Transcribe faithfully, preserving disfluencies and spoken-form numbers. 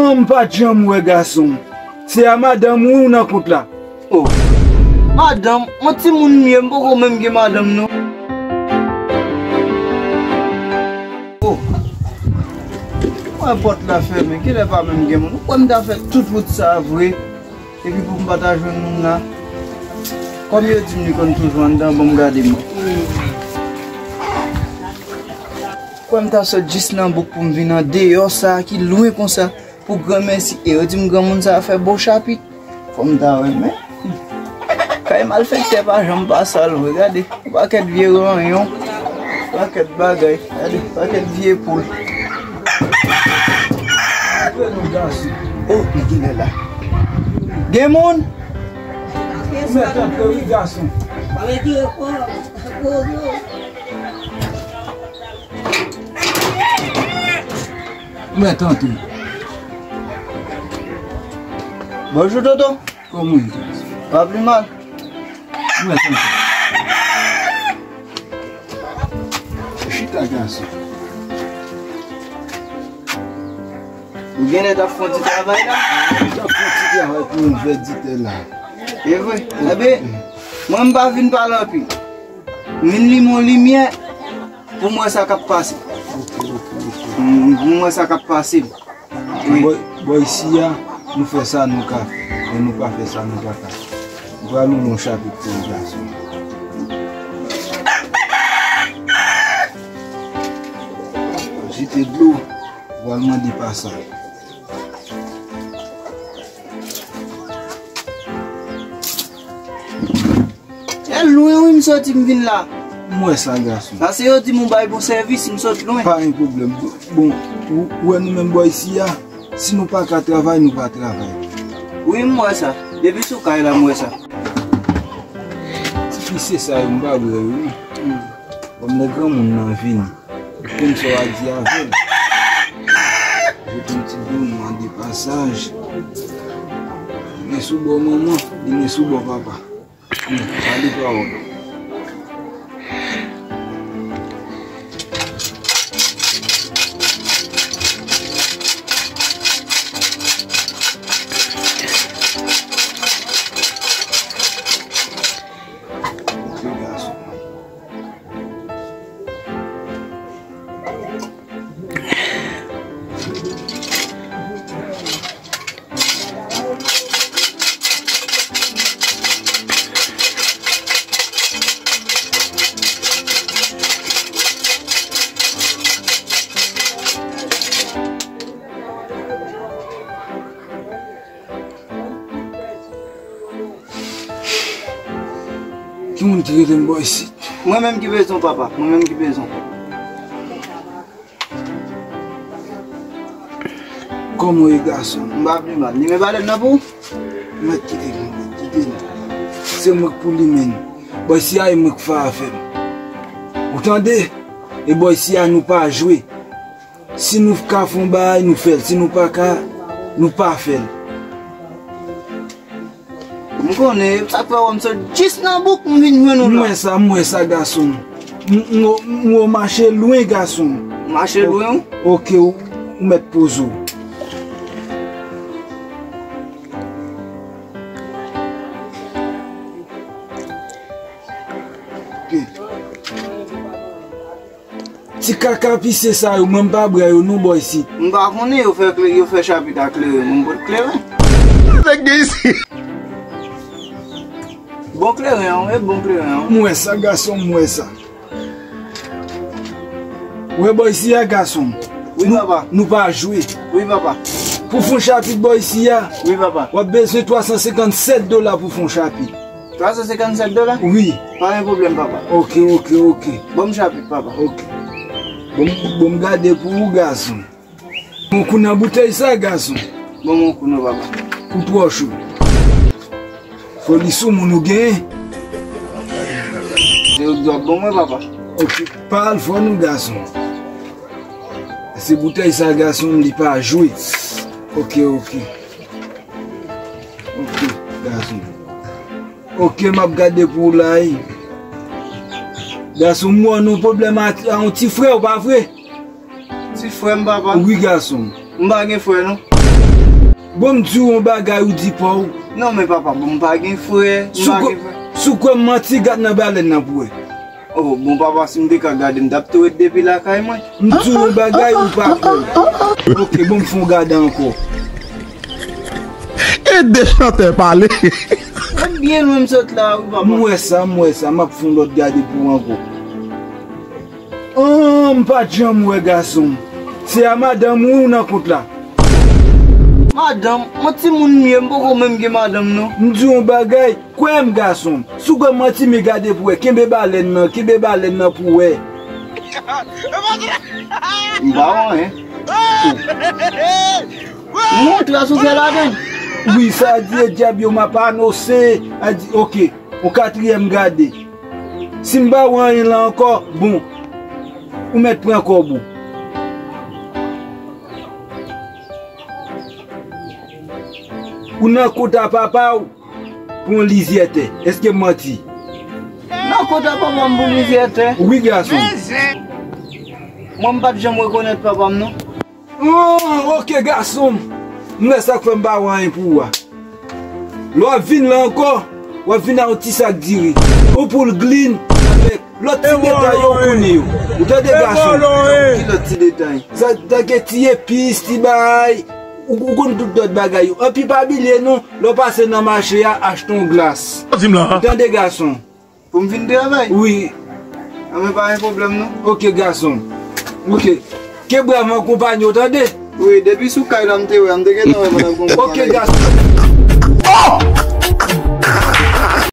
M pa t janm wè gason. Se a madanm ou nan kont la. Oh. Madanm, yon timoun m ye, m poko menm gen madanm non. Oh. Mwen pòt la fèmen, kilè pa menm gen moun. Ou kwè m ta fè tout wout sa vre? Epi pou m pa ta jwenn moun la. Kòm yo di m li konn toujou anndan, bon m gade mwen. Kwè m ta sot jis nan bouk pou m vin andeyò sa ki lwen konsa pou granmèsi. E yo di m granmoun sa fè bon chapit. Fò m ta wè men. Kay malfektè pa janm pa sal vre, gade. Yon pakèt vye ranyon. Pakèt bagay. Gade, pakèt vye poul. Oh, li genlè la. Gen moun? Mèt antre wi gason. Mèt antre. Bonjou Toto. Kòman w ye? Pa pli mal. Mwen santi. Chita gason. Ou genlè t ap fè yon ti travay la? Mwen t ap fè yon ti travay pou yon vèditè la. E vre? Enben, mwen m pa vin pale anpil. M vin limen yon limyè pou m wè sa k ap pase. Ok, ok, ok. M, m wè sa k ap pase. Wi. Bò, bò isi a, nou fè sa nou ka fè, men nou pa fè sa nou pa ka fè. Nou pral ouvri yon chapit pou yon gason. Jete dlo, ou pral mande pasaj. E lwen wi m soti m vin la. M wè sa gason. Sa se yo di m ou bay bon sèvis, m sot lwen. Pa gen pwoblèm. Bon, ou, ou wè nou menm bò isi a, si nou pa ka travay, nou pa travay. Wi, m wè sa. Depi sou kay la, m wè sa. Ti fi se sa yo, m pa bwè yo, wi. Hmm. Bon, lè granmoun nan vini, ou konn sa w a di avè l. Jete yon ti dlo, mande pasaj. Li sou bò manman, li sou bò papa. Pale pawòl. Ok, gason. Ki moun ki rele m bò isit? Mwen menm ki bezwen w, papa. Mwen menm ki bezwen w. Kòman w ye, gason? M pa pi mal. Limen balèn nan pou ou? Mèt kite m, mèt kite m. Se mwen k pou limen l. Bò isi a, e mwen k fè afè m. Ou tande? E bò isi a, nou pa jwe. Si nou ka fè yon bagay, nou fè l. Si nou pa ka, nou pa fè l. M konnen, sa k fè w wè m sot jis nan bouk m vin jwenn ou la. M wè sa, m wè sa, gason m. M, m, m wè w mache lwen, gason m. Mache lwen, wi. Ok, ou, ou mèt poze w. Ok. Ti kaka pise sa yo, mwen m pa bwè yo non bò isit. M pa konnen yo fè kle-, yo fè chapit a kleren, mwen m pot kleren. Nèg gen isi. Bon kleren an, wi, bon kleren an. M wè sa, gason m, m wè sa. Wè bò isi a, gason m. Wi, papa. Nou pa jwe. Wi, papa. Pou fon chapit bò isi a, wi, papa, w ap bezwen twa san senkannsèt dola pou fon chapit. Twa san senkannsèt dola? Wi. Pa gen pwoblèm, papa. Ok, ok, ok. Ban m chapit, papa. Ok. Bon, bon, m gade pou ou, gason. Bon kou nan boutèy sa, gason. Bon, bon kou nan, papa. Ou twò cho. Fò li sou moun ou genyen. Se ou k dwe ban mwen, papa. Ok. Pa al fò non, gason. Se boutèy sa, gason, li pa jwe. Ok, ok. Ok, gason. Ok, m ap gade pou w la, wi. Gason, m wè w nan pwoblèm a, a yon ti frè w, pa vre? Ti frè m, papa? Wi, gason. M pa gen frè, non. Bon, m di w yon bagay, ou di pa w. Non, men papa, bon, m pa gen frè, m Si w pa kwè, gen frè. Si w kwè m manti, gad nan balèn nan pou wè. Oh, bon, papa, si m te ka gade, m t ap tou ret depi lakay mwen. M di w yon bagay, ou pa kwè m. Ok, bon, m fè w gade ankò. E de chantè pale. Mwen byen lwen m sot la, wi, papa. M wè sa, m wè sa, m ap fè yon lòt gade pou w ankò. An, m pa t janm wè gason m. Se a madanm ou nan kont la. Madanm, mwen timoun m ye, m poko menm gen madanm non. M di yon bagay, kwè m gason m. Si w kwè m manti, men gade pou wè. Kenbe balèn nan, kenbe balèn nan pou wè. M pa wè anyen. M montre a sou fè ladan. Wi, sa di e dyab yo m ap anonse. A di, ok, yon katriyèm gade. Si m pa wè anyen la ankò, bon, ou mèt pran kòb ou. Ou nan kont a papa w pou yon lizyè tè. Èske m manti? Nan kont a papa m pou lizyè tè? Wi, gason. Mwen, m pa t janm rekonèt papa m non. Oh, ok, gason m. M wè sa k fè m pa wè anyen pou ou a. Lè w ap vin la ankò, w ap vin ak yon ti sak diri, yon poul glin, avèk lòt ti detay yo, ou konnen yo. Ou tande, gason? Ki lòt ti detay? Sa, tanke ti epis, ti bagay, ou, ou konn tout lòt bagay yo. Anpi pa bliye non, lè w pase nan mache a, achte yon glas. Ou tande, gason? Pou m vin travay? Wi. Anben, pa gen pwoblèm non. Ok, gason. Ok. Ke brav akonpanye w, tande? Wi, depi sou kay la m te wè, m te gentan wè madam konpanye. Ok, gason. Oh!